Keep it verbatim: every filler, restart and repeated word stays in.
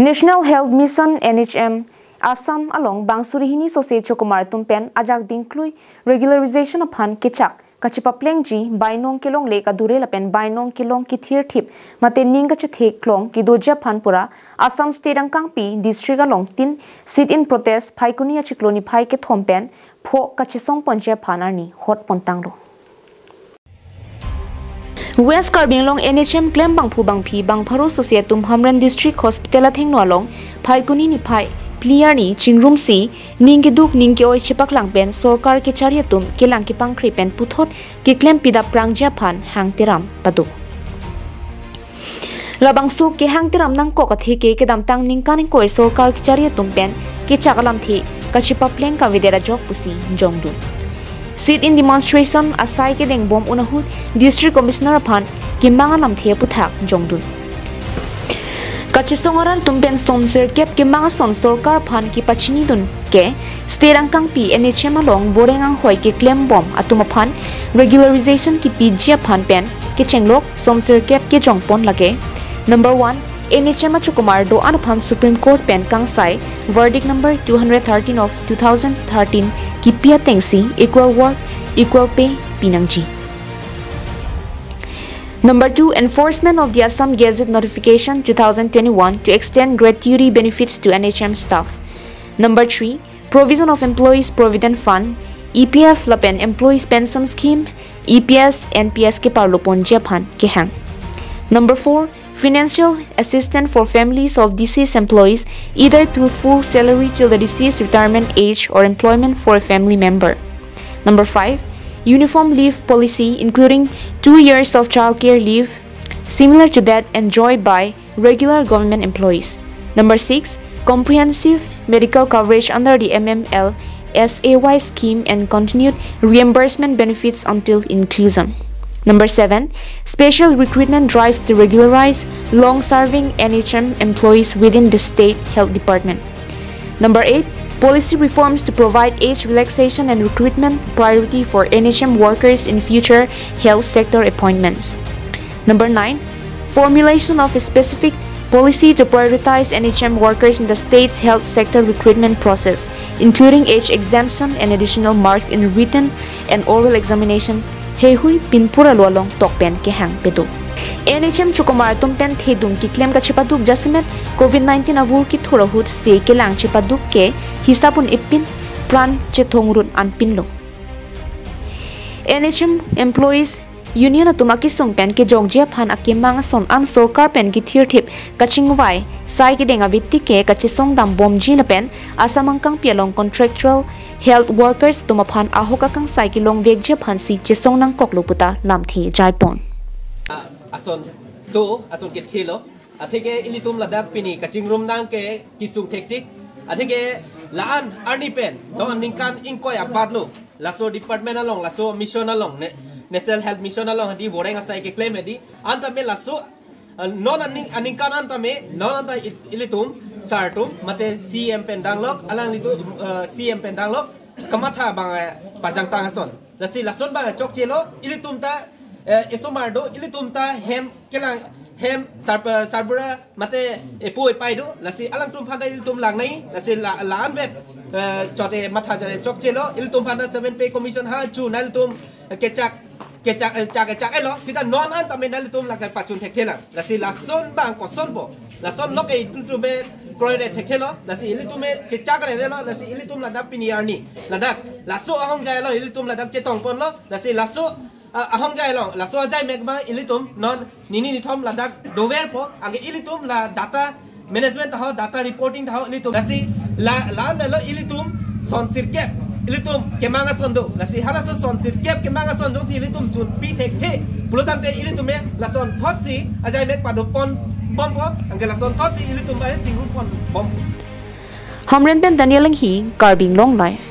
National Health Mission, N H M, Assam along bang suri hini sose chokomar atum pen ajak dingklui regularization aphan kechak kachepaplengji bainong kelongle kadure lapen bainong kelong kethirthip mate ning kachetheklong kedoji aphan pura Assam State angkangpi district along tin sit-in protest Phaikuni achiklo niphai kethom pen pho kachesongponji aphan arni hotpontanglo. West Karbi Anglong N H M klem bangphu bangphi bangpharo sose atum Hamren District Hospital athengno along Phaikuni niphai phli arni chingrumsi ning keduk ning ke-oi chepaklang pen sorkar kechari atum kelang kepangkre pen puthot keklem pidap prangji aphan hangteram pado. Labangso kehangteram nangkok atheke kedamtang ningkan ingkoi sorkar kechari atum pen kechak alamthe kachepapleng kavedet ajok pusi jongdun. Sit-in demonstration asai kedengbom un ahut District Commissioner aphan kemang alamthe aputhak jongdun. Kachesong arat atum pen son sirkep kemang ason sorkar aphan kepachinidun ke State angkangpi N H M along voreng anghoi keklembom atum aphan regularization kepiji aphan pen kechenglok son sirkep kejongpon lake. Number one, N H M achokomar do-an aphan Supreme Court pen kangsai verdict number two hundred thirteen of two thousand thirteen kipi atengsi equal work, equal pay pinangji. Number two, enforcement of the Assam Gazette notification two thousand twenty-one to extend gratuity benefits to N H M staff. Number three, provision of Employees Provident Fund, E P F lapen Employees Pension Scheme, E P S, N P S keparloponji aphan kehang. Number four, financial assistance for families of deceased employees, either through full salary till the deceased retirement age or employment for a family member. Number five, uniform leave policy, including two years of childcare leave, similar to that enjoyed by regular government employees. Number six, comprehensive medical coverage under the M M L S A Y scheme and continued reimbursement benefits until inclusion. Number seven, special recruitment drives to regularize long-serving N H M employees within the state health department. Number eight, policy reforms to provide age relaxation and recruitment priority for N H M workers in future health sector appointments. Number nine, formulation of a specific policy to prioritize N H M workers in the state's health sector recruitment process, including age exemption and additional marks in written and oral examinations, heihui pinpura lo along tok pen kehang pado. N H M chokomar atum pen thedung keklem kachepaduk jasemet covid nineteen avur kethur ahut se kelang chepaduk ke hisap un-e pin pran chethongrut anpinlo. N H M employees union atum akesung pen kejokji aphan akemang ason an sorkar pen kethirthip kachingvai sai kedeng avetik ke kachesong dambomji lapen Assam angkangpi along contractual health workers atum aphan ahok akangsai kelongvekji aphansi chesong nangkoklo puta lamthe jaipon. Ason do, ason kethelo. Atheke ilitum ladak pini kachingrum nang ke kesung thektik. Atheke la-an arni pen, non ningkan ingkoi apatlo. Laso department along, laso mission along, ne-, National Health Mission along hadi voreng asai keklem hadi. Antame laso, eh, non aning, aningkan antame, non anta il-, ilitum, sir atum, mate C M pen danglok, alanglitum, eh, C M pen danglok, kamatha bang, eh, pajangtang ason. Lasi lason bang chokchelo, ilitum ta, eh, esomar do, ilitum ta hem kelang, hem sar-, eh, sarbura mate epo epai do, lasi alangtum aphan ta ilitum langnai, lasi la, la-an vet, eh, chote matha jare chokchelo, ilitum aphan ta seven pay commission ha chu nanglitum, eh, kechak, kechak, eh, chak, chak elo, sita non antame nanglitum lakai pachun thekthelang. Lasi lason bang kosonpo, lason lok e ilitum e kroire thekthelo, lasi ilitum e chechak rerelo, lasi ilitum ladak pini arni, ladak, laso ahongjai lo, ilitum ladak chetongponlo, lasi laso, ah, ahongjai lo, laso ajaimek bang ilitum non nini nithom ladak doverpo, anke ilitum la data management taho, data reporting taho ilitum. Lasi la, la melo ilitum son sirkep, ilitum kemang ason do. Lasi halaso son sirkep kemang ason jongsi ilitum chunpi thekthe pulotangte ilitum e lason thotsi ajaimek padopon bompo, anke lason thotsi ilitum bang chingrumpon bompo. Hamren pen Daniel Enghi, Karbi Anglong Live.